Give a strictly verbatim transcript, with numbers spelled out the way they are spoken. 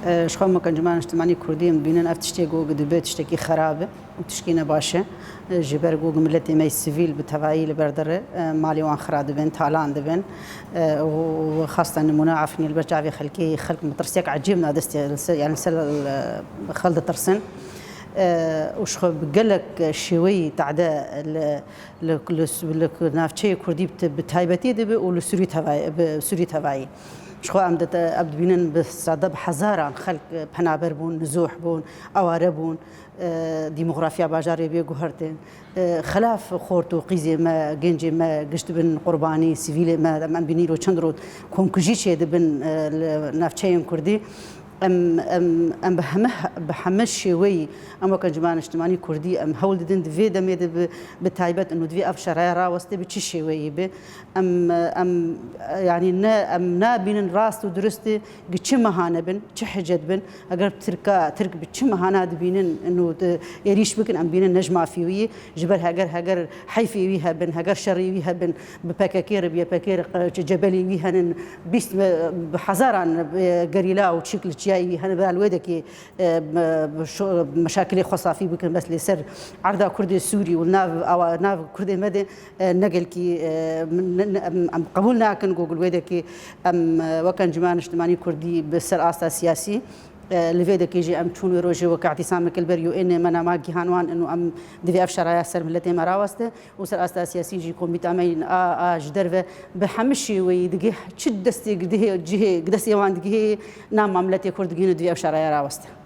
Ji xwe me encûmena niştimanî kurdî em dibînin ev tiştê ku dibe tiştekî xerab e û tişkî ne baş e. Ji ber ku miletê me sivîl bi tevayî li ber dire, malê wan xira dibin, talan dibin û xasta nimûne afirîne li ber çavê xelkê, xelk metirsiyek ecêb na destê li ser, yani li ser xel ditirsin. Û ji xwe bi gelek şêweyî tade li, li, li, li navçeyê kurdî bi, bi taybetî dibe û li Sûrî tevayî, bi Sûrî tevayî. Ji xwe em di, em dibînin bi sede, bi hezaran xelk penaber bûn, nizoh bûn, aware bûn, e, demografiya bajarê bê guhertin. E, xelaf xort û qîzê me, gencê me giş dibin qurbanî, sivîlê me, em, em bînî îro çend rot komkujî çê dibin, e, li navçeyên kurdî. Em, em, em bi heme, bi heme şêweyî, em weke encûmena niştimanî kurdî, em hewl didin di vê demê de bi, bi taybet û divê ev şeraya raweste bi çi şêweyî be. Em, em, yanî ne, em nabînin rast û durust e, gi çi mehane bin, çi hicet bin, heger Tirka, Tirk bi çi mehana dibînin û di êrîş bikin, em bînin ne ji mafî wî, ji ber heger, heger heyfê wî hebin, heger şerê wî hebin, bi P K K re, bi Y P G re, çi cebelê wî henin, bîst me, bi hezaran, e, gerîla û çîk li çiyayê wî hene, bi wê dekê, e, me, bi şo-, meşakilê xwe safî bikin, bes lê ser erda Kurdê Sûrî û nav, awa, nav Kurdê me de, e, ne gelkî, e, ne, ne, em, em qebûl nakin ku li wê dekê em, e, weke encûmena niştimanî kurdî bi ser asta siyasî, e, li vê dekê jî em çûn wê rojê weke îtîsameke li ber U N ê me nama gihan wan û em divê ev şeraya ser miletê me raweste. Û ser asta siyasî jî komîta me yên a, a ji derve bi hemî şêweyî digih çi destê gidihê cihê destê wan digihê na mamletê Kurd digihîne divê ev şeraya raweste.